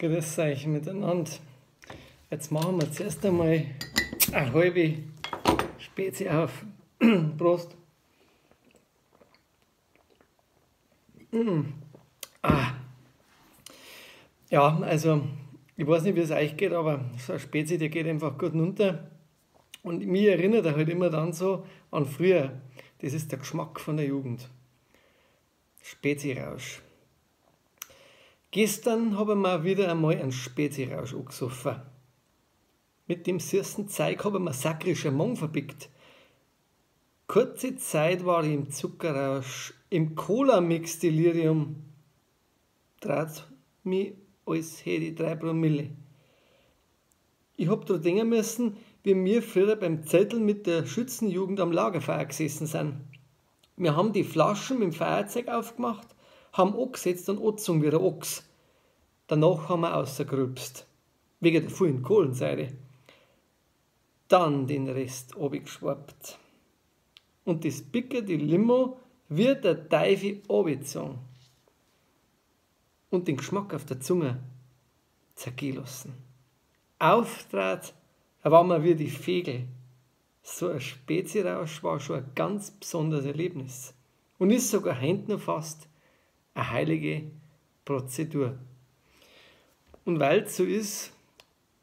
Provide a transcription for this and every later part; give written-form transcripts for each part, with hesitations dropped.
Grüß euch miteinander. Jetzt machen wir zuerst einmal eine halbe Spezi auf. Prost. Ah. Ja, also ich weiß nicht, wie es euch geht, aber so eine Spezi, die geht einfach gut runter. Und mich erinnert er halt immer dann so an früher. Das ist der Geschmack von der Jugend. Spezi-Rausch. Gestern habe ich mir wieder einmal einen Spezi-Rausch angesoffen. Mit dem süßen Zeug habe ich mir sakrischer Mong verbickt. Kurze Zeit war ich im Zuckerrausch, im Cola-Mix-Delirium. Trat mich, als hätte ich 3 Promille. Ich hab da denken müssen, wie wir früher beim Zetteln mit der Schützenjugend am Lagerfeuer gesessen sind. Wir haben die Flaschen mit dem Feuerzeug aufgemacht, haben angesetzt und angezogen wie der Ochs. Danach haben wir rausgerülpst, wegen der vielen Kohlensäure. Dann den Rest runtergeschwappt. Und das Bicker, die Limo, wird der Teufel runtergezogen. Und den Geschmack auf der Zunge zergehen lassen. Auftrat, da waren wir wie die Vögel. So ein Spezi-Rausch war schon ein ganz besonderes Erlebnis. Und ist sogar heute noch fast eine heilige Prozedur. Und weil es so ist,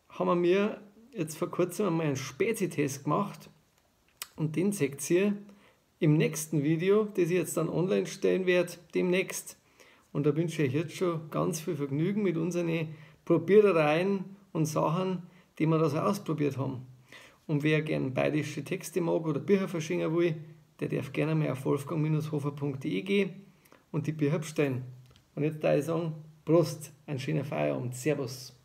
haben wir jetzt vor kurzem einmal einen Spezi-Test gemacht. Und den seht ihr im nächsten Video, das ich jetzt dann online stellen werde, demnächst. Und da wünsche ich euch jetzt schon ganz viel Vergnügen mit unseren Probierereien und Sachen, die wir da so ausprobiert haben. Und wer gern bayerische Texte mag oder Bücher verschenken will, der darf gerne mal auf wolfgang-hofer.de gehen und die Bücher bestellen. Und jetzt da ich sagen, Prost, einen schönen Feierabend, Servus.